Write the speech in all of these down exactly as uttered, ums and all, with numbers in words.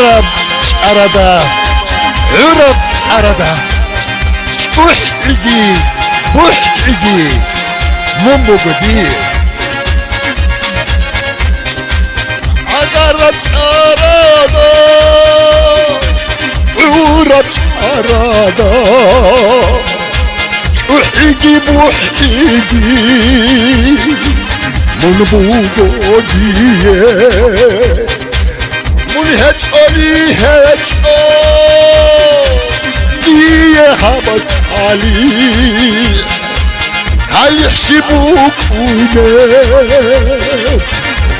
ГӀураб чӀарада, гӀураб чӀарада, чӀухӀиги бухӀиги мун буго дир. ГӀагараб чӀарада, гӀураб чӀарада, чӀухӀиги бухӀиги мун буго дие. Мун гьечӀони гьечӀо дие гьаб талихӀ, талихӀ щиб букӀунеб,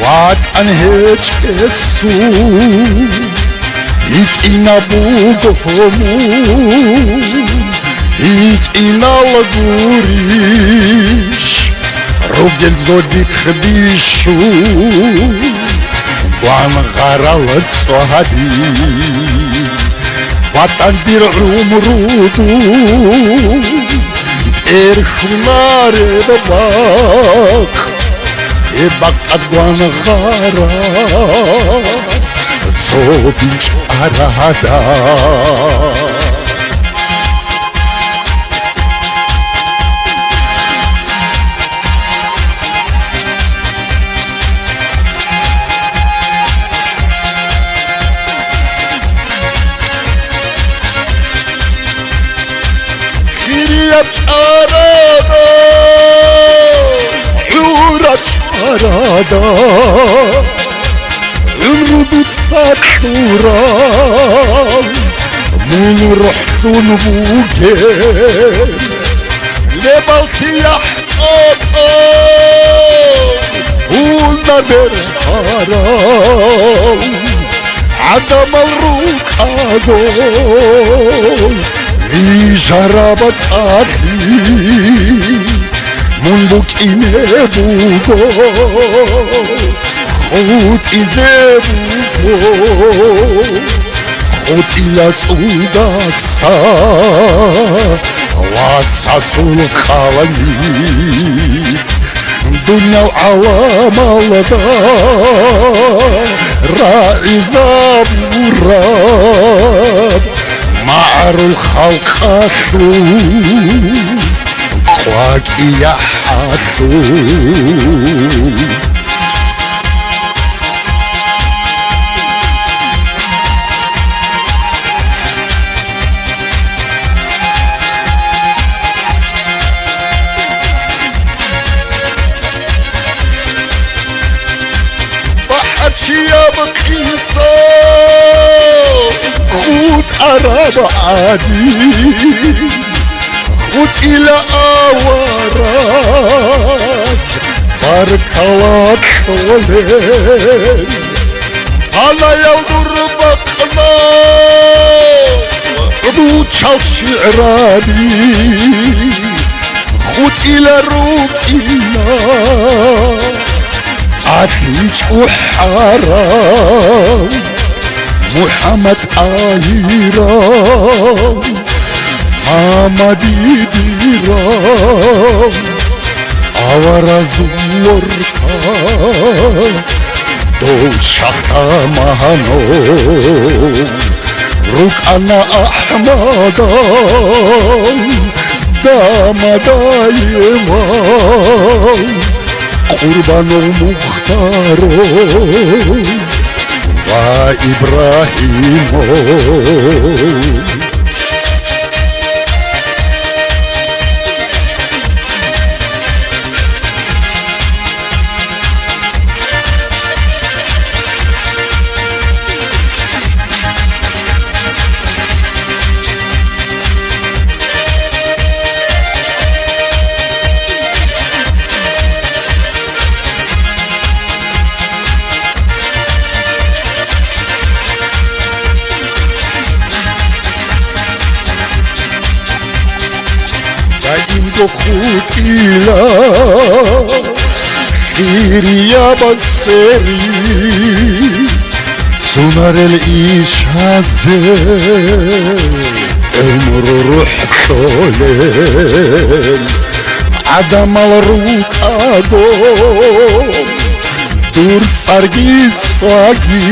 ВатӀан гьечӀесул гьитӀинаб буго мун, гьитӀинал гурищ ругел зодихъ бищун, гвангъарал цӀадин. ВатӀан дир гӀумрудул тӀерхьунареб бакъ, гьеб бакъ тӀад гвангъараб зодин чӀарада. Хирияб чӀарада, гӀураб чӀарада, гӀумру дуца кьурав мун рухӀлъун вугев. Лебаллъи яхӀ тӀокӀав, гьунда бергьарав, гӀадамал рукӀаго вижараб тӀалъи мун букӀине буго, хутӀизе буго. ХутӀила цӀудаса васасул къаланик, дуниял гӀаламалда рагӀизабураб магӀарул халкъалъул къвакӀияхӀалъул. БахӀарчияб къиса хутӀараб гӀадин, хутӀила аварас баркала кьолел. Гьанаял дур бакъна ручал шигӀраби, хутӀила рукӀина алъим чӀухӀарал МухӀаммад ТӀагьирал, Мамадидирал, авараз ворхӀа дов шагьдаманов рукӀана АхӀмадал дамадаевал, Къурбанов Мухтаров ва Ибрагьимов. Даимго хутӀила хирияб сери, сунарел ишазе гӀумру рухӀ кьолел. ГӀадамал рукӀаго дур цӀарги цӀваги,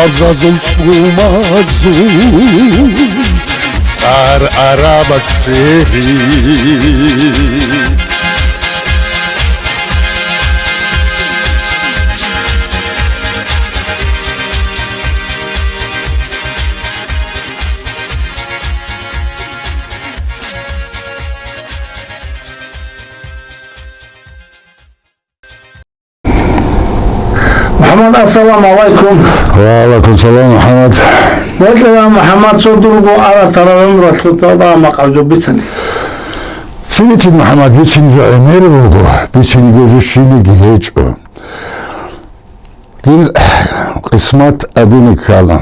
Абзазул чӀумазул цӀар араб цӀеги. МухӀаммад, ассаламу гӀалайкум. Ва гӀалайкум салам, МухӀаммад. Бокьарав МухӀаммад, цо дурго ара-тара гӀумралъуталда макъаб жо бицани. Цебетин МухӀаммад, бицин жо гӀемер буго, бицин жо жущиниги гьечӀо. Дир къисмат адине ккана.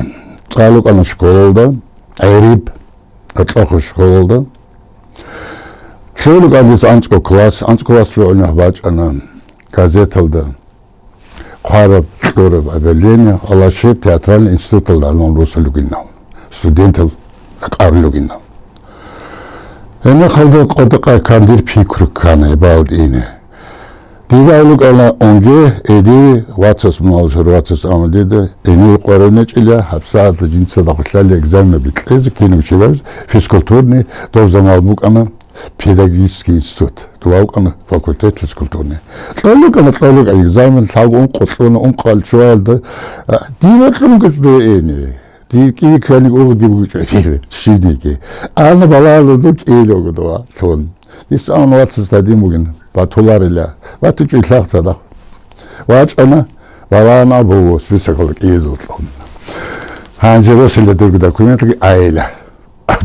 ЦӀалукана школалда, гӀериб, Атлахъу школалда. Лъугьулукан дица анцӀго класс, анцӀго класс лъугӀунеб бачӀана газеталда хъвараб, кьураб объявление, Алашиб театральный институталда гьалун росулел ругинал, студентал ракӀарулел ругинал. Гьебмехалда къотӀа-къай ккан дир пикру ккана гьеб балде ине. Дида гьавлукӀана унге, эдеви вацас муналъур вацас амма дида, гьенив къваригӀунечӀила, гьабсагӀатда жинца дагьлъали экзаменаби кьезе, кинаб чилабиз, физкультурный, доб заман букӀана педагогический институт, дова вукӀана факультет физкультурный. КьолукӀана, кьолукӀа экзамен, лъабго ункъо кьуна, ункъоялда чуялда, а, дила кьун гуч дуе эни. Дир кӀиги ккани ургъуги бугичӀо дир щивниги. Ана балагьалда кӀиявго дова лъун. Дица ана вацас гьадин бугин, батуларила. ВатичӀо илъа цадахъ. ВачӀана, балагьана буго, списокалда кӀиязулъун. Гьанже росила дурго документги айила.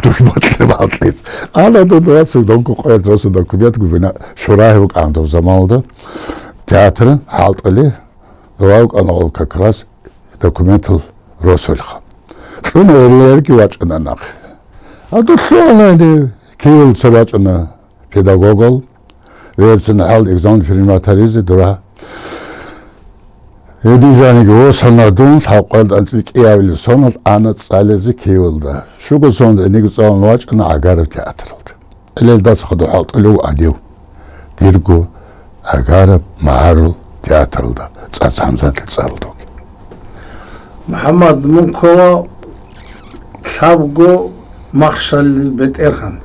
Дур батӀлъи батӀлъиц. Ана дуда вацас донго къоялъ росу документ губина шурагьи букӀан доб заманалда. Театр хӀалтӀули, дова вукӀана как раз документал росулха. Кьуна гьелиярги вачӀана нахъе. Гьадур лъугьана гьенив, кивелца вачӀана педагогал, верцина хӀал экзамен принимать гьаризе дура. Гьедин жаниги восана дун, лъабкъоялда анцӀила кӀиявилеб соналъ ана цӀализе кивелда. Щуго соналъ гьениги цӀалун вачӀана Агаров театралда. Гьелелдаса хадур хӀалтӀулев гьадив. Дирго Агараб магӀарул театралда цӀацӀамзатлъи цӀалдуги. МухӀаммад, мун ккола лъабго махщалил бетӀергьан.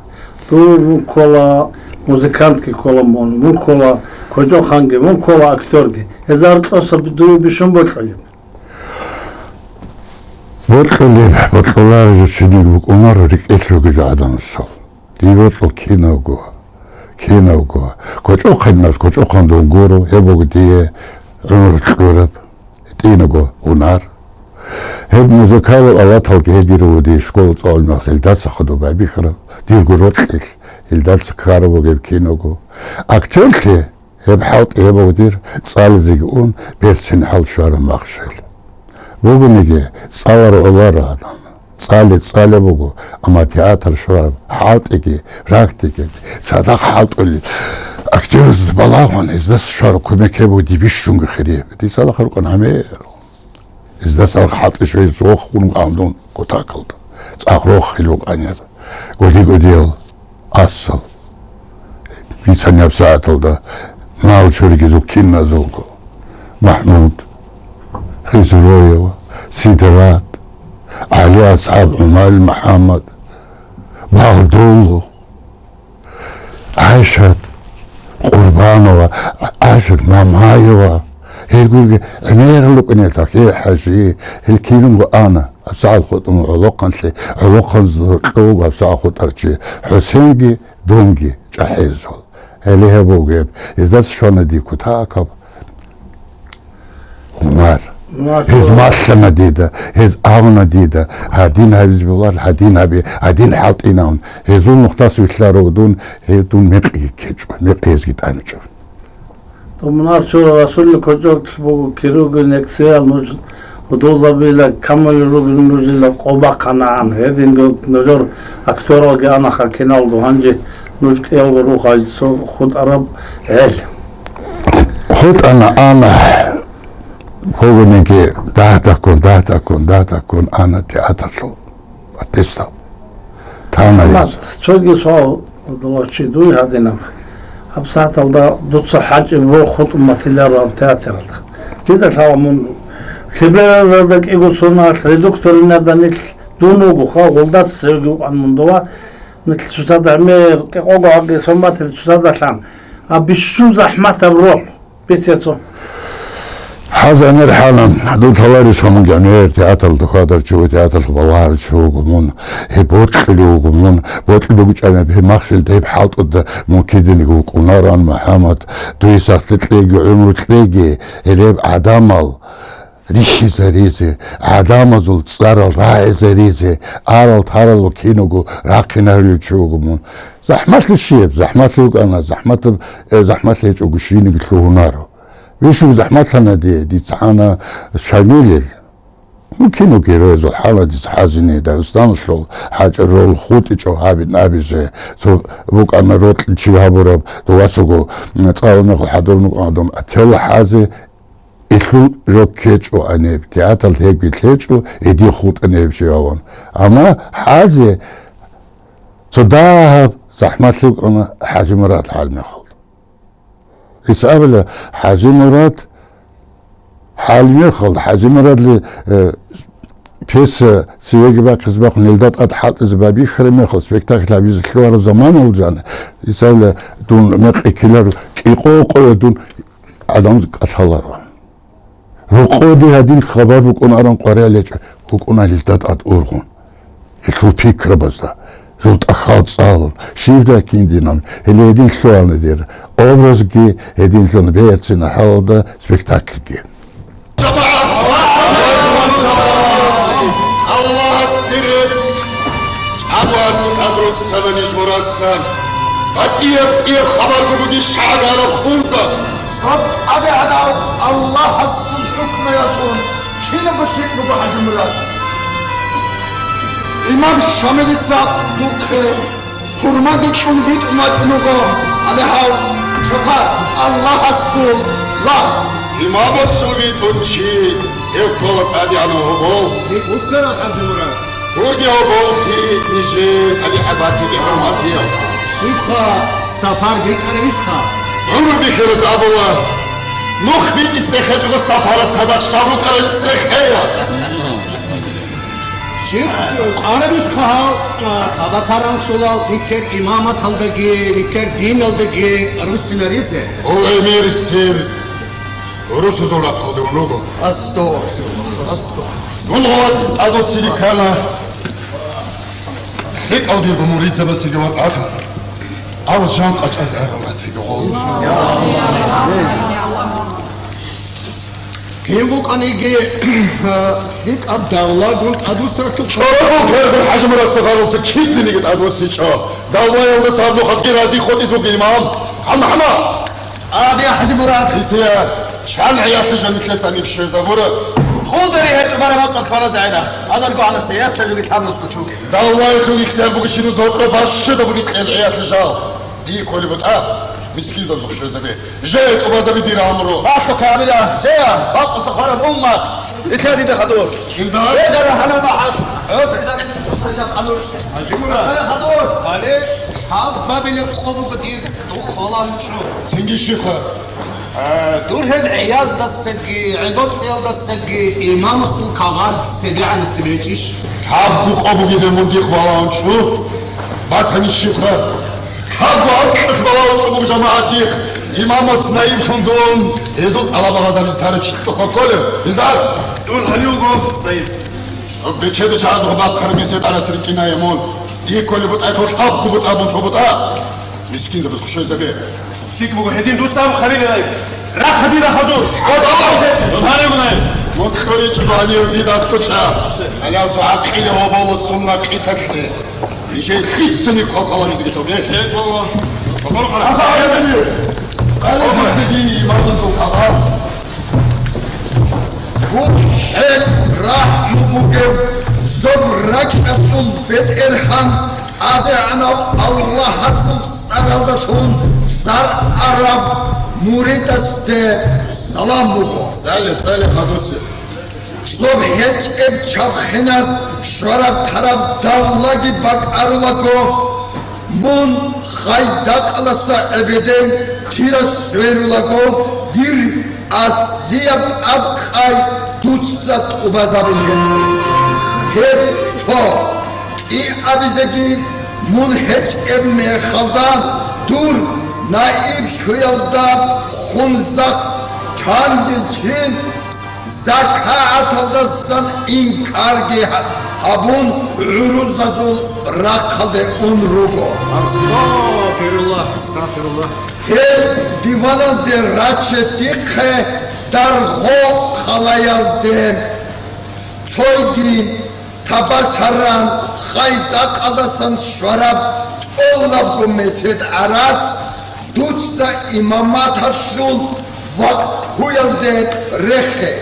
Дур ккола, музыкантги ккола мун, мун ккола кочӀохъанги, мун ккола актёрги. Гьезда гьоркьоса дуе бищун бокьулеб? Бокьулеб, бокьуларев жо чиниги букӀунаро рекӀелъ ругел гӀадамасул. Дие бокьул кинавго, кинавго. КочӀохъанас кочӀохъан дун гуро, гьеб буго дие гӀумру кьураб, гьитӀинабго гьунар. Гьеб музыкалал алаталги гьедин руго дие школа цӀалулеб мехалъ гьелдаса хадуб байбихьараб, дирго рокьилъ гьелдаса ккараб бугеб кинавго. Актёрлъи гьеб хӀалтӀи гьеб буго дир цӀализеги ун берцин хӀал щвараб махщел. Бугониги, цӀаларав гӀоларо гьадин. ЦӀали цӀалеб буго, амма театр щвараб хӀалтӀиги, практикаги, цадахъ хӀалтӀулел актёраз балагьун, гьездаса щвараб кумек гьеб буго дие бищунго хирияб. Дица лахъарукъан гьамер. Гьездаса хӀалтӀи щвей цо вохун вукӀан дун кутакалда. ЦӀакъ рохел вукӀанила. Гуди-гудиял. Асал. Бицани гьабсагӀаталда мал чуригезул киназулго: МахӀмуд, Хизроева, Сидрат, ГӀали-АсхӀаб, ГӀумал-МухӀаммад, Багъдулло, ГӀайшат Къурбанова, ГӀайшат Мамаева, гьел гурги гӀемерал рукӀинел, Тахир-ХӀажи, гьел кинунго ана. ГьабсагӀат хутӀун гӀолохъанлъи, гӀолохъанзул гьоркьов вуго гьабсагӀат хутӀарав чи, ХӀусенги дунги чӀахӀизул. Гьеле гьеб бугеб, гьездаса щвана дие кутакаб гьунар. Гьез малъана дида, гьез абуна дида, гьадин гьабизе бегьуларо, гьадин гьабе, гьадин хӀалтӀинавун. Гьезул нухдаса вилълъарав дун, гьев дун мекъиги ккечӀо, мекъи гьезги тӀамичӀо. Доб мунагьал чурав Расулил кочӀохъ буго кируги нексиял, нуж гьудулзабила камулел ругел нужила къо бахъана ан. Гьединго нужер актёралги анаха киналго, гьанже нуж кӀиялго руха цо хутӀараб гӀел. ХутӀана ана, бугониги дагь-дагьккун, дагь-дагьккун, дагь-дагьккун ана театрлъул. Батистал. Тана Амма гьез. Цоги суал, дова чи дуй гьадинаб. ГьабсагӀаталда дуца хӀачӀи рохутӀ матиларо гьаб театралда. Дида лъала мун Лъебералда кӀиго соналъ редукторинада нилъ дун вуго, ха, гъолдаса цевги вукӀан мун дова. Нилъ цоцазда гӀемер кӀикъого гьаги сон батил цоцазда лъан. А бищун захӀматаб рохъ, бицецо. ХӀазанир хӀалан, дун таларищ мун гӀемер театралда хьвадарчи вуго, театралъ балагьарчи вуго мун. Гьеб бокьулев вуго мун. Бокьулев вукӀана гьеб махщел, гьеб хӀалтӀуда мун кидиниги вукӀунаран, МухӀаммад. Дуе сахлъи кьеги, гӀумру кьеги, гьелеб гӀадамал рихьизаризе, гӀадамазул цӀарал рагӀизаризе, арал-тарал киного рахъинарулев чи вуго мун. ЗахӀмалъи щиб? ЗахӀмалъи вукӀана, захӀматаб-, э, захӀмалъи гьечӀого щиниги лъугьунаро. Вищун захӀматлъана дие, дица хӀана Шамилил. Ну, кино героязул хӀала дица хӀазине, Дагъистаналъул хӀачӀал рол хутӀичӀо гьабин абизе. Цо букӀана рокьи чи гьабураб, довасаго, м, цӀаланагъ хӀадурнукъан гьадун, а тела хӀазе, Илъул жо ккечӀо гьаниб, театралъ гьебги лъечӀо, гьедин хутӀана гьеб щиваван. Амма хӀазе цо дагьаб захӀмалъи вукӀана ХӀажимурад гьалмихалда. Гьес абила, ХӀажимурад гьалмихалда, ХӀажимурадли, э, пьеса цевеги бахъизе бахъун, гьелда тӀад хӀалтӀизе байбихьараб мехалъ, спектакль гьабизе лъугьараб заманалда жан, гьес абила, дун мекъи ккеларо, кӀикъо къоя дун гӀадамаз кӀалъаларо. Рокъоде гьадин хабар букӀун аран къваригӀел гьечӀо, букӀуна гьелда тӀад ургъун. Гьелъул пикрабазда, журтӀа хал цӀалун, щибдай киндинан, гьеле гьедин лъугьана дир образги, гьедин лъугьана берцина хӀалалда спектакльги. ЖамагӀат! Аллагьасе рецц! ЧӀабугӀадги тӀадруссана ниж мурасан. БатӀияб цӀияб хабарго бугищ гӀагараб хурзаб! Цо тӀадегӀанав Аллагьасул хӀукмуялъун кинабго лъикӀ буго, ХӀажимурад. Имам Шамилица духъе хурмаги кьун витӀун вачӀун вуго, гьале гьав чохар Аллагьасул лагъ. Имамасул витӀун чи, гьев ккола тӀадегӀанав гьобол. Гьеб буцара, ХӀажимурад. Дурги гьоболлъи нижее тӀадегӀаб батиги хӀурматиял. Щибха, Сапар битӀарабищха? ГӀумру бихьараз абула, нух битӀи цӀехечӀого Сапараз цадахъ щал рукӀарал цӀехея. Щиб къарабищха гьав, а, Абацаран лъулал бикер имаматалдаги, бикер диналдаги руссинаризе? О, эмир син! Русузул рахъалда вуго. Астагъфируллагь, астагъфируллагь. Гулгъас тӀадвуссине ккана, лъикӀал дирго муридзабазеги ватӀаха, алжан къачӀаз гӀерал ратиги гъол. Кин букӀаниги, лъикӀаб давлагун тӀадвуссаралъухъ. ЧӀорогъул квергун ХӀажимурад Сапаралъуса кидиниги тӀадвуссичӀо. Давлаялдаса гьаб нухалъги рази хутӀизулги имам. Хъан МухӀаммад! Абе, ХӀажимурад! Исия, чан гӀиялъе жанилъе цаниб щвезабура? Хъудари гьетӀубараб моцӀалъ хваразегӀина. Азарго гьанасеятла жуги лъабнусго чуги. Даллайихъун ихтияр бугищиназ гьоркьо бащада буги кьел гӀиялъе жал. Дие кколеб бутӀа, мискинзабазухъ щвезабе. Жея тӀубазабе дир амру. Бахъухъе абила, жея, бакъуца хвараб уммат. Итла дида хадур. Илдар. Бежара хӀана махӀал. ГӀуртӀизари дир хъусаджан къанур. ХӀажимурад. Хадур. Бале, хӀаббабилеб къо буго дир. Духъ валан чӀу. Цинги щибха? Э, дур гьел гӀияздасаги, гӀеббакъиялдасаги имамасул кагъат цебегӀанасеб гьечӀищ? Лъабго къо бугеб мун дихъ валан чӀу. Батани щибха? Лъабго анкьалъ валан чӀу буго жамагӀат дихъ. Имамас наиблъун дун, гьезул тӀалаб гьабизе тарав чи кколев? Илдар! Дун гьанив вуго наиб. Бечеда чагӀазухъ бахъараб месед арас рикӀкӀинайя мун. Дие кколеб бутӀа, лъабго бутӀа, мун цо бутӀа. Мискинзабаз хушайзабе. ЛъикӀ буго, гьедин дуца абухъ гьабилелай. Рахъ гьабила хадур. Гьанив гунай. Мун кьуричӀого гьанив дидас кучӀа. Гьалав цо гӀакъиле гьоболо сунна кьиталъе. Нижее лъицани квалквалабизеги тоге. Аха, гьанив. Цале дица дин имамасул кагъат. ГурхӀел рахӀму бугев зоб ракьалъул БетӀергьан ТӀадегӀанав Аллагьасул цӀаралдалъун цӀар арав муридасде салам буго. ЦӀале, цӀале, хадусе. Зоб гьечӀеб чабхиназ щвараб-тараб давлаги бакӀарулаго, мун хайдакьаласа эбеден тира сверулаго, дир аслияб тӀадкъай дуца тӀубазабулел гьечӀо. Гьеб цо. КӀиабизеги мун гьечӀеб мехалда, дур наиблъуялда хунзахъ чанги чи закагӀаталдасан инкарги гьабун, гӀурузазул рахъалде ун руго. Астагъфируллагь, астагъфируллагь. Гьел диваналде раче дихъе даргъо хъалаялде. Цойги Табасаран хъай-дакъалдасан щвараб тӀолабго месед гӀарац дуца имаматалъул вакъ гьуялде рехе.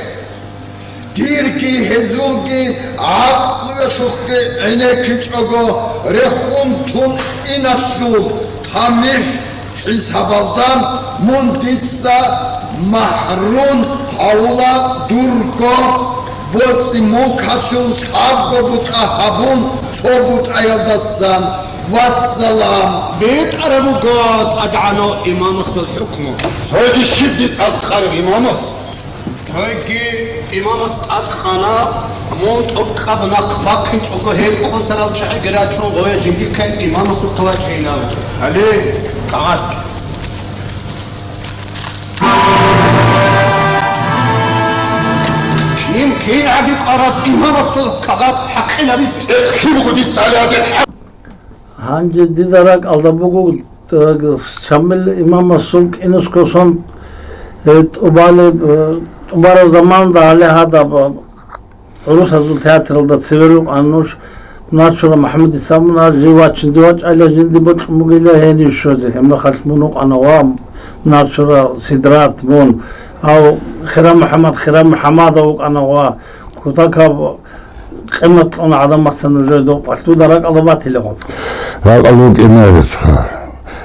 Дирги гьезулги гӀакълуялъухъги гӀенеккичӀого рехун тун иналъул тамихӀ хӀисабалда мун дица махӀрум гьавула дурго боцӀи-мулкалъул лъабго бутӀа гьабун цо бутӀаялдасан. Вассалам. БетӀараб буго тӀадегӀанав имамасул хӀукму. Цоги щиб тӀадкъараб имамас? Цойги имамас тӀадкъана, мун тӀокӀаб нахъ бахъинчӀого гьел къосарал чагӀиги рачун гъоя жиндихъе имамасухъе вачӀинав. Гьале, кагъат. Кин, кин гӀаги къараб имамасул кагъат хӀакъилабиз тӀехь буго дица гьале гьадин. Гьанже дида ракӀалда буго, э, Шамил имамасул кӀинусго сон, э, тӀубалеб, э, тӀубараб заманда гьале гьадаб, э, гӀурусазул театралда цевер рукъана нуж, Мунарчура МухӀаммад Исамуна жив вачинде вачӀайла жинди бокьун бугила гьенив щозе, гьебмехалъ мун вукъана ва Мунарчура Сидрат мун, гьав Хира МухӀаммад, Хира МухӀаммадов вукъана ва кутакаб къимат кьуна гӀадамаца нужее дов къвалъ. Дуда ракӀалда батила гъоб. Ракъалда букӀинариха.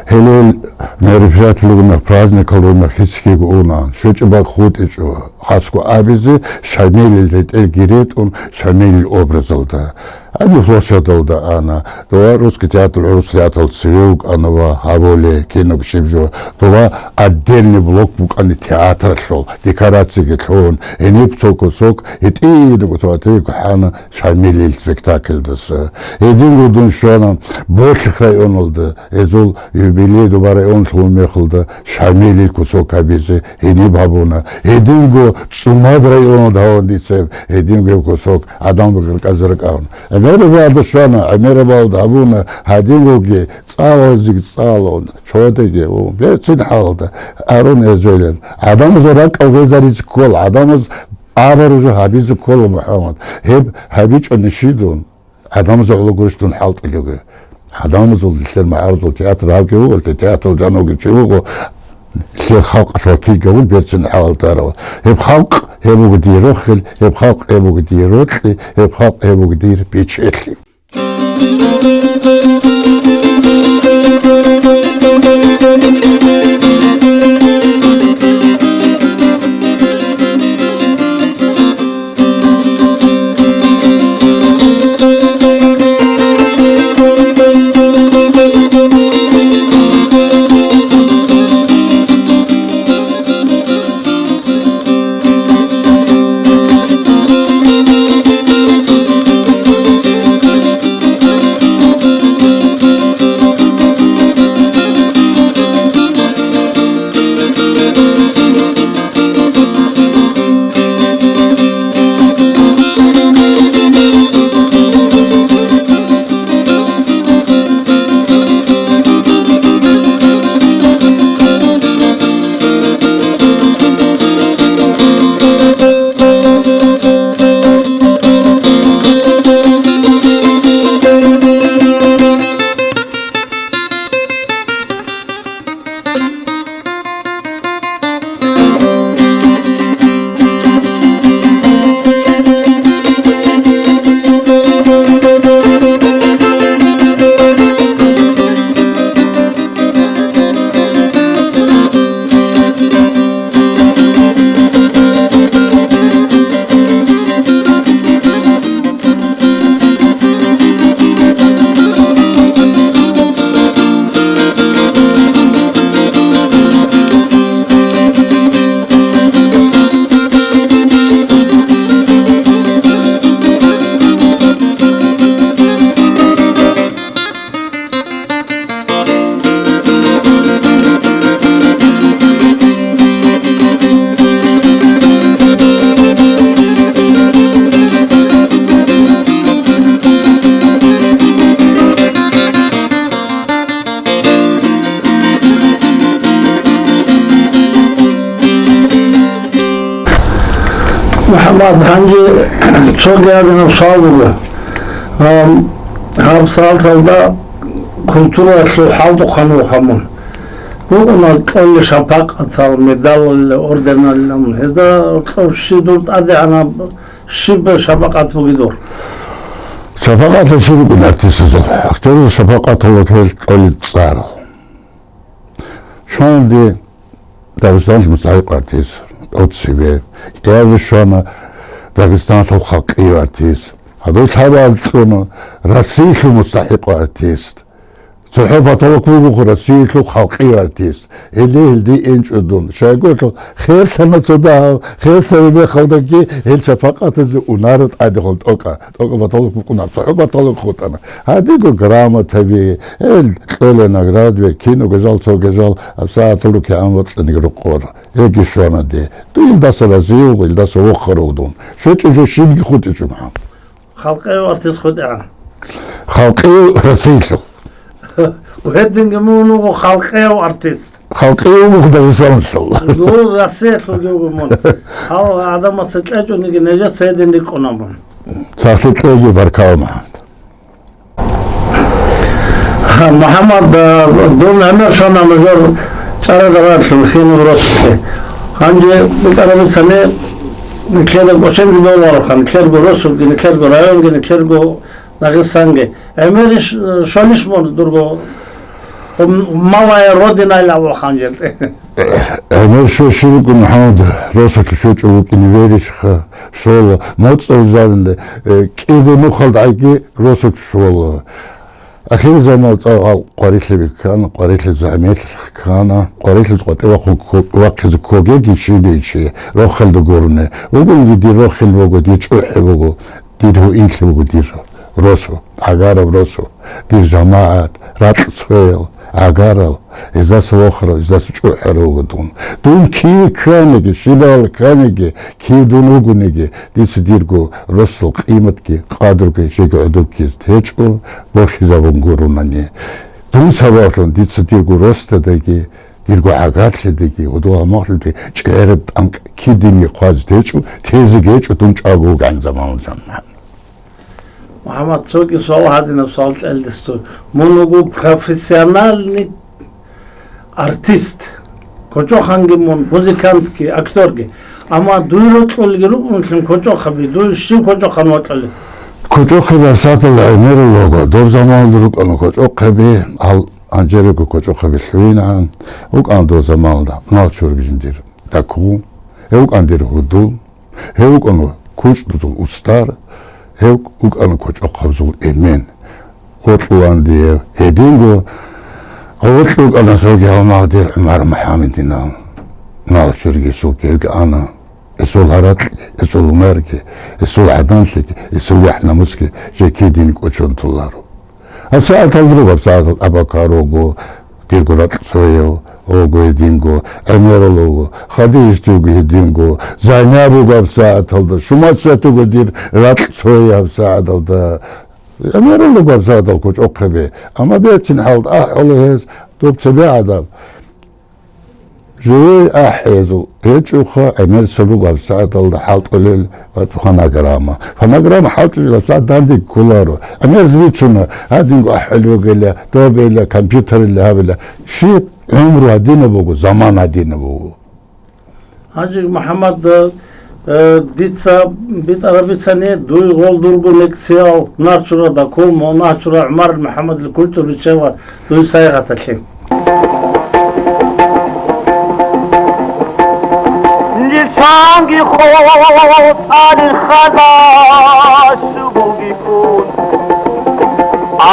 Гьеле мероприятие ругони, праздникал ругони, хицги уна, щвечӀеб бакӀ хутӀичӀо, хасго абизе, Шамилил ретӀелги ретӀун, Шамилил образалда. Гьаниб площадалда ана, дова русский театр, гӀурус театрал цеве вукӀана ва гьабуле, киног щиб жо, дова отдельный блок букӀана театралъул, декорациги лъун, гьениб цо кусок, гьитӀинаб цо театрги хӀана Шамилил спектакльдаса. Гьединго дун щвана Болъих районалда, гьезул юбилей доба районалъул мехалда Шамилил кусок гьабизе гьениб гьабуна. Гьединго ЦӀумад районалда гьаван дица гьеб, гьединго гьеб кусок гӀадамал ракӀазе ракӀана. ГӀемерабалда щвана, гӀемерабалда гьабуна, гьадингоги цӀалазеги цӀалун, чодаги ун, берцин хӀалда, арун эзулел. ГӀадамазул ракӀал гъезаризе ккола, гӀадамаз абарузу гьабизе ккола, МухӀаммад. Гьеб гьабичӀони щидун, гӀадамазул гӀоло гурищ дун хӀалтӀулев. ГӀадамазул, нилъер магӀарулазул театр гьабги вуго, театрал жанивги чи вуго, нилъер халкъалъ вакилги вун берцин хӀалалда арав. Гьеб халкъ гьеб буго дир рохел, гьеб халкъ гьеб буго дир рокьи, гьеб халкъ гьеб буго дир бечелъи. МухӀаммад, гьанже цоги гьадинаб суал буго. Ам, гьаб суалалда культуралъул хӀалдухъан вуха мун. ВукӀуна кьолел шапакъатал, медалалла, орденалла мун. Гьезда гьоркьоб щиб дур тӀадегӀанаб, щиб шапакъат бугеб дур? Шапакъаталъе рукӀуна артистазул. Актёрзул шапакъаталъул кьолел цӀарал. Щвана Дагъистаналъул мустахӀикъав артист, тӀоцебе. КӀиабго щвана Дагъистаналъул халкъияв артист. Гьадур лъабаб кьуна Россиялъул мустахӀикъав артист. ЦохӀо потолок бугоха Россиялъул халкъияв артист. Гьеле-гьелде инчӀо дун. Щайгурелъул херлъана цо дагьав, херлъараб мехалдаги гьел шапакъатазе унаро тӀадегӀан тӀокӀа. ТӀокӀаб баталухъ букӀуна, цохӀо баталухъ хутӀана. Гьадинго грамотаби, гьел кьола наградаби, киного жал, цого жал, гьабсагӀатал рукӀине бокьаниги рукъор. Гьеги щвана дие. Дун илдаса разив вуго, илдаса вохарав дун. ЩвечӀеб жо щибги хутӀичӀо, МухӀаммад. Халкъияв артист хутӀигӀан. Халкъияв Россиялъул. Гьединги мун вуго халкъияв артист. Халкъияв вуго Дагъистаналъул. Гьур Россиялъулги вуго мун. Гьав гӀадамаца кьечӀониги нижеца гьедин рикӀкӀуна мун. Цахлъи кьеги, баркала, МухӀаммад. Гьа, МухӀаммад, а, дун гӀемер щвана нужер чӀарадаралъул хинул росулъе. Гьанже битӀараб бицани нилъеда кӀочензе бегьулароха, нилъерго росулги, нилъерго районги, нилъерго Дагъистанги. ГӀемер иш, э, щолищ мун дурго, м-, малая родина илавухъан жертӀе. ГӀемер що щиб букӀун, МухӀаммад, росулъ щвечӀев вукӀине верищха, щола, моцӀал жаниле, э, кӀиго нухалда гӀайги росулъ щола. Ахирзаман цӀакъ къварилъи бихьана, къварилъи загьмет ккана, къварилъи къватӀивахъун кко-, вахъизе ккогеги щибейчи, рохелда гурони. Вугунги дир рохел буго, дир чӀухӀи буго. Дир гьуинлъи буго дир росу, гӀагараб росу, дир жамагӀат, ракь цоял, гӀагарал, гьездаса вохарав, гьездаса чӀухӀарав вуго дун. Дун кив кканиги, щибал кканиги, кив дун вугониги, дица дирго росул къиматги, къадрги жеги гӀодобги гьечӀо, борхизабун гуронани. Дун сабаблъун дица дирго росдаги, дирго гӀагарлъидаги, гьудул-гьалмагълъидаги чӀегӀераб тӀанкӀ кидиниги хъвазе течӀо, тезеги гьечӀо дун чӀаго вугӀан заманалда. МухӀаммад, цоги суал гьадинаб суал кьелдесду. Мун вуго профессиональный артист. КочӀоханги мун, музыкантги, актёрги. Амма дуй рокьулги рукӀунлъун кочӀохаби, дуй щив кочӀохан вокьулеб? КочӀохаб гьабсагӀаталда гӀемерал вуго, доб заманалда рукӀана кочӀохаби, гьал гьанжерго кочӀохаби лъугӀинегӀан, вукӀана доб заманалда Налчурги жиндир дакку, гьев вукӀана дир гьудул, гьев вукӀана кучӀдузул устар, гьев вукӀана кочӀохъабазул эмен. Гъоркьулан дие гьединго, гъоркьукӀана цоги гьалмагъ дир ГӀумар МухӀаммадинал, Налчурги гьесул кевги ана, гьесул гьаракьги, гьесул гьунарги, гьесул гӀаданлъиги, гьесул яхӀ-намусги жеги дин кӀочон толаро. ГьабсагӀаталда руго, гьабсагӀаталда Абакар вуго, дирго ракь цояв, вуго гьединго, ГӀемерал вуго, Хадижат вуго гьединго, Зайнаб вуго гьабсагӀаталда, Шумасият вуго дир ракь цояв гьабсагӀаталда. ГӀемерал вуго гьабсагӀатал кочӀохъаби, амма берцин хӀалда ахӀула гьез доб цебе гӀадаб. Живой ахӀизул гьечӀоха, гӀемерисел руго гьабсагӀаталда хӀалтӀулел ва фонограмма. Фонограмма хӀалтӀулел гьабсагӀат дандеги кколаро. ГӀемерис бицуна, гьадинго ахӀулеб бугила, добила, компьютерила гьабила. Щиб гӀумру гьадинаб буго, заман гьадинаб буго. Гьанже, МухӀаммад, Э, дица битӀараб бицани, дуй гъол дурго некӀциял Нарчурада ккун, Нарчура ГӀумар МухӀаммадил культурничила дуй сайигъаталъе. Нилъанги хутӀарил хадас бугиккун,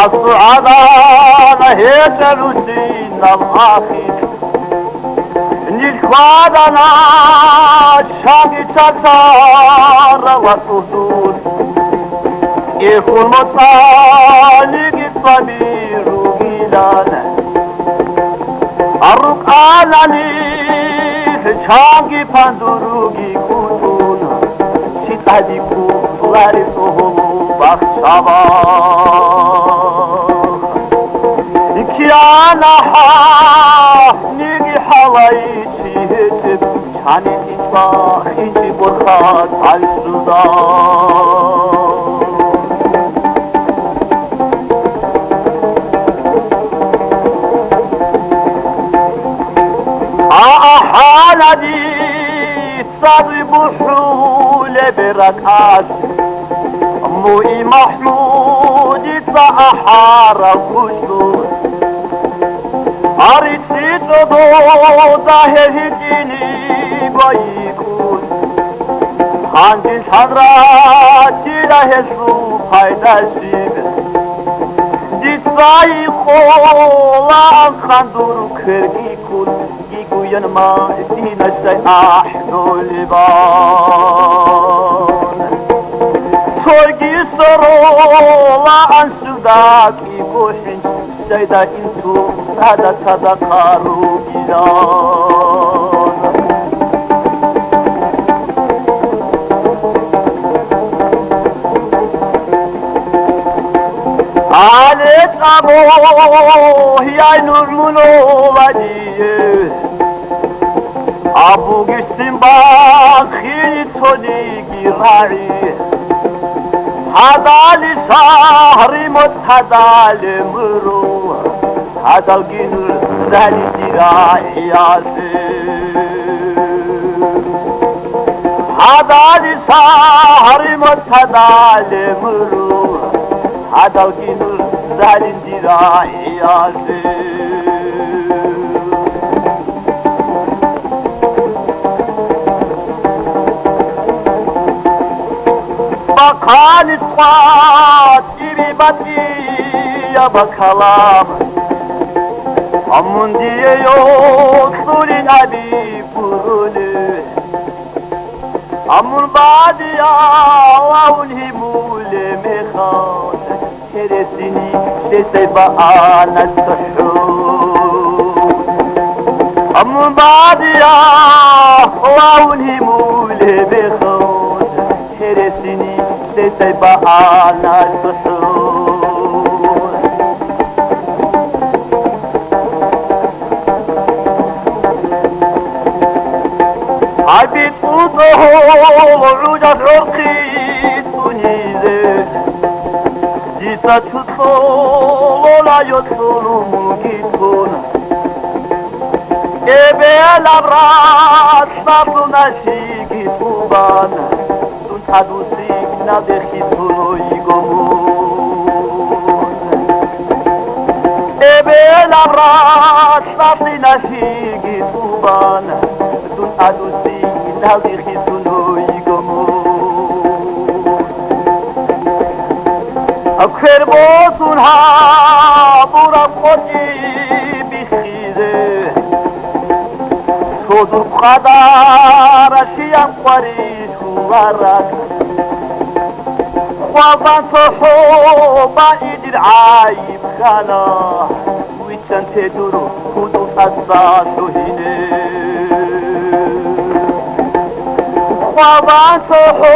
асул гӀадана гьечӀеб русинаб ахир. Нилъ хвадана чанги цацара ва цӀудур, кӀехун моцӀалиги цӀаби ругилан. РукӀана нилъ чанги пандуруги кӀутӀун, щитӀаби кколареб цӀогьол бахчаба. Киана гьанибги гьалайчи гьечӀеб, чанитӀи Инжи борхат гӀайсуда. А ахӀанади цаби бухӀулеб ракӀалъ, муи МахӀмудица ахӀараб куцӀу. Гьарици чӀодода гьел гьитӀиниб байикӀун, гьанжин лъан ратила гьелъул пайда щиб. Дица гьикъолаан хъандур кверги ккун, гьигуян Мадинасдай ахӀдолебан. Цоги соролаан суда кӀиго хӀинчӀ, жайда инсул гьада цадахъа ругилан. Гьале цӀабо, гьияй нур муно вадие. Абуги син бахъине цониги рагӀи, гьадали шагьри моцӀ, гьадале мурул, гьадалги нур рали дирагӀиялъе. Гьадали шагьри моцӀ, гьадале мурул, гьадалги нур рали дирагӀиялъе. Бахъани къватӀиби батӀияб калам, амун дие йокьулин аби гурони. Амун бадияв авун гьимулеб мехалъ, гьересини лъесай баана цохӀо. Амун бадияв авун гьимулеб мехалъ, гьересини лъесай баана цохӀо. Гьаби тӀутӀугьул гӀужалъ гӀурхъи цӀунизе, дица цо кьолола йокьулун мунги тун. Эбелаб ралъдалъун алъиги тӀубан, дун тӀадвуссиналде хисун йиго мун. Эбелаб ралъдалъун алъиги тӀубан, дун тӀадвуссиналде хисун йиго мун. Квер босун гьабураб къотӀи биххизе, цо дур къадаралъиян къварилъула ракӀ. Хъвазан цохӀо баидил гӀайиб ккана, виччан те дур худул тӀаса лъугьине. Хъвазан цохӀо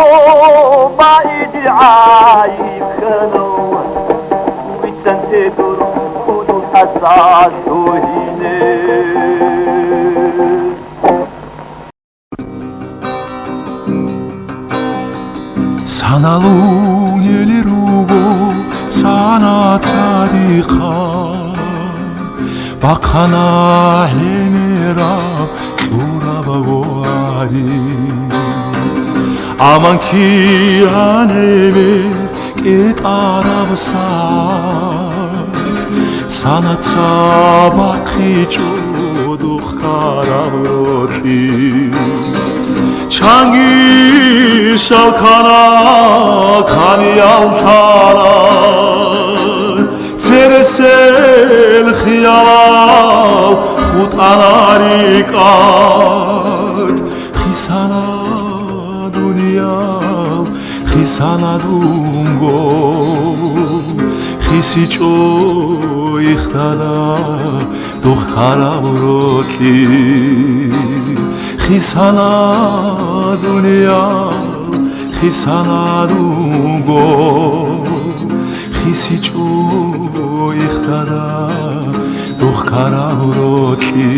баидил гӀайиб ккана, виччан те дур худул тӀаса лъугьине. Саналунел руго санаца дихъа, бахъана гӀемераб кьураб гьари. Аман кигӀан гӀемер кӀетӀараб сагӀат, санаца бахъичӀо духъ ккараб рокьи. Чанги шалкана каниял лъала, цересел хиялал хутӀана рикӀкӀад. Хисана дуниял, хисана дунго, хисичӀо ихтала духъ ккараб рокьи. Хисана дуниял, хисана дунго, хисичӀо ихтала духъ ккараб рокьи.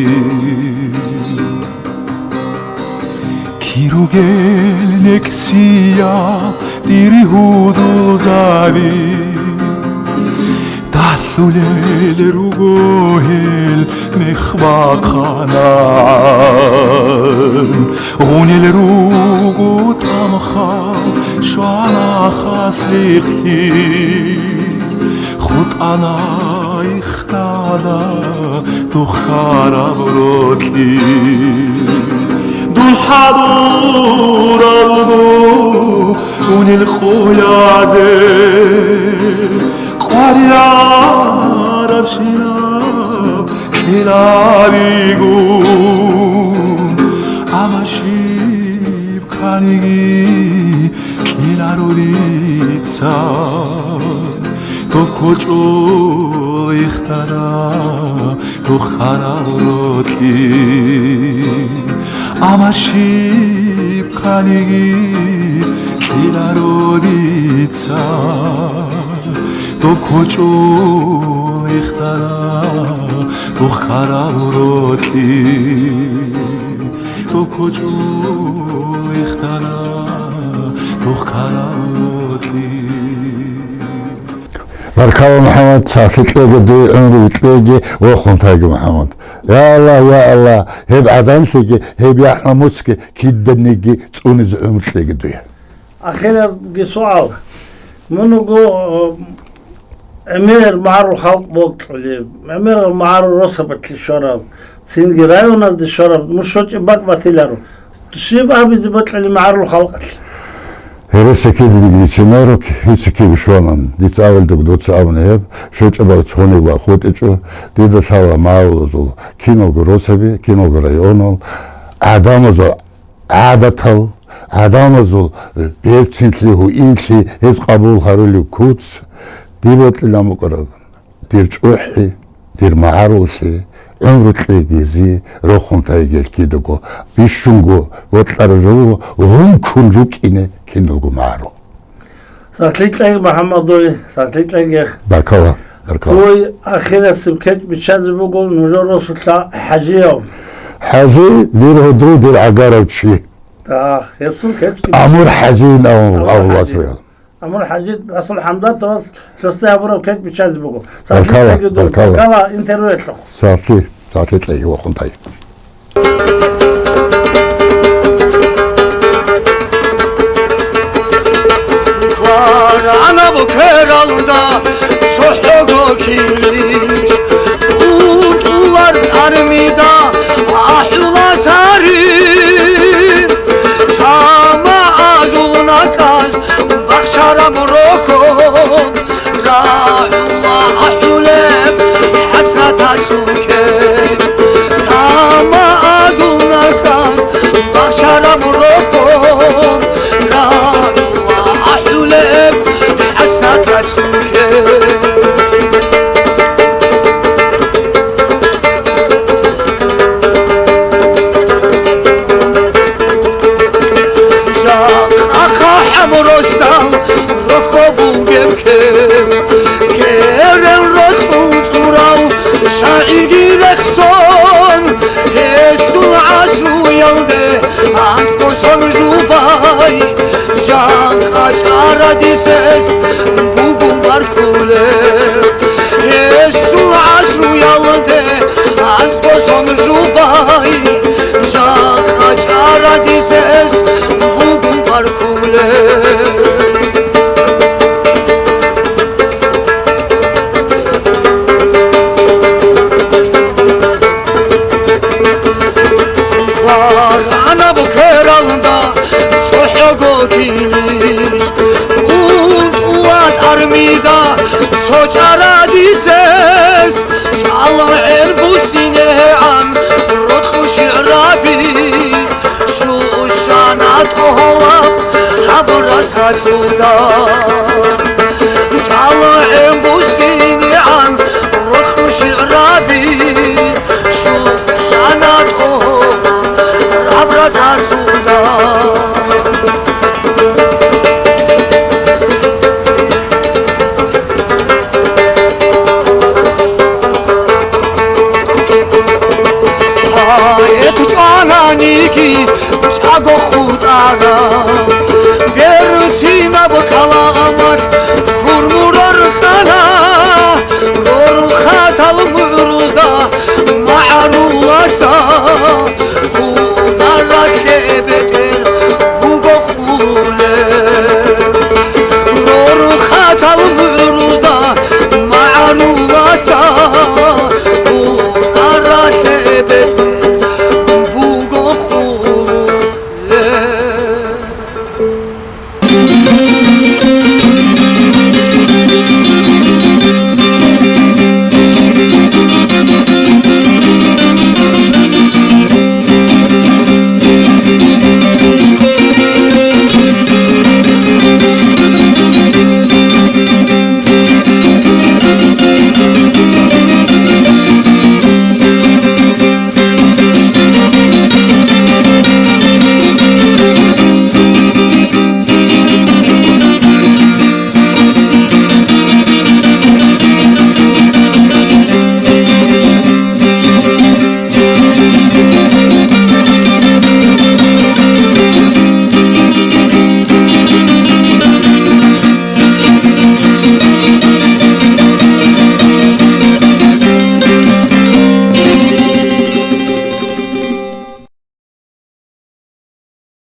Иругел некӀсиял дир гьудулзаби, далъулел руго гьел мехбахъанан. Гъунел руго тӀамха щвана хаслихълъи, хутӀана ихтада духараб рокьи. Дун хӀадурав гъунел къоязе къваригӀарабщинаб кьеларигун, амма щиб кканиги кьеларо дица. Доб кочӀол ихтара духараб рокьи, амма щиб кканиги кьеларо дица. Доб кочӀол ихтара духараб рокьи, доб кочӀол ихтара духараб рокьи. Баркала, МухӀаммад, сахлъи кьеги дуе, гӀумру кьеги, вохун тайги, МухӀаммад. Я Аллагь, я Аллагь, гьеб гӀадамлъиги, гьеб яхӀ-намусги киданиги цӀунизе гӀумру кьеги дуе. Ахирабги суал. Мун вуго, э, гӀемер магӀарул халкъ бокьулеб, гӀемерал магӀарул росабалъе щвараб, цинги районазде щвараб, мун щочӀеб бакӀ батиларо. Щиб абизе бокьулеб магӀарул халкъалъе? Гьереса киданиги бицинарок, гьица киб щванан, дица авалдуг дуца абуни гьеб, щочӀеб бакӀ цониги бакӀ хутӀичӀо, дида лъала магӀарулазул киналго росаби, киналго районал, гӀадамазул гӀадатал, гӀадамазул берцинлъи, гьуинлъи, гьез къабул гьарулев куц, дие бокьилан букӀараб. Дир чӀухӀи, дир магӀаруллъи, гӀумру кьеги зи, рохун тайги кидаго, бищунго бокьараб жо буго, гъункун рукӀине киналго магӀарул. Сахлъи кьеги, МухӀаммад, дуе, сахлъи кьеги. Баркала, баркала. Дуе ахирасеб кечӀ биччазе буго нужер росулъа ХӀажияв. ХӀажи, дир гьудул, дир гӀагарав чи. Гьесул кечӀги. Амур ХӀажи ин абун. Амур ХӀажи. Амур ХӀажи, Расул ХӀамзатовас лъосде гьабураб кечӀ биччазе буго. Сахлъи кьеги дуе, баркала, баркала, интервьюялъухъ. Сахлъи, сахлъи кьеги, вохун тайги. Кваранаб квералда цохӀого килищ, тӀутӀулар тӀармида ахӀула сари, самаазул наказ бахчараб рохьоб. РагӀула ахӀулеб хӀасраталъул кечӀ, самаазул наказ бахчараб рохьоб. РагӀула ахӀулеб хӀасраталъул кечӀ. Жакъа хъахӀаб росдал рохьо бугеб ккел, керен рокьун цӀурав шагӀирги рехсон, гьесул гӀасруялде анцӀго сон жубай, жакъа чӀарадисес бугун баркулеб. Гьесул гӀасруялде анцӀго сон жубай, жакъа чӀарадисес бугун баркулеб. Кваранаб квералда цохӀого килищ, тӀутӀула тӀармида цо чӀарадисес, чӀалгӀен буссинегӀан рокьу шигӀраби, щущана тӀогьолаб гьаб расхӀатуда. ЧӀалгӀен буссинегӀан рокьу шигӀраби, щущана тӀогьолаб гьаб расхӀатуда. Поэт чӀвананиги, Аго хутӀара, берцинаб каламат курмурар ккана, рорха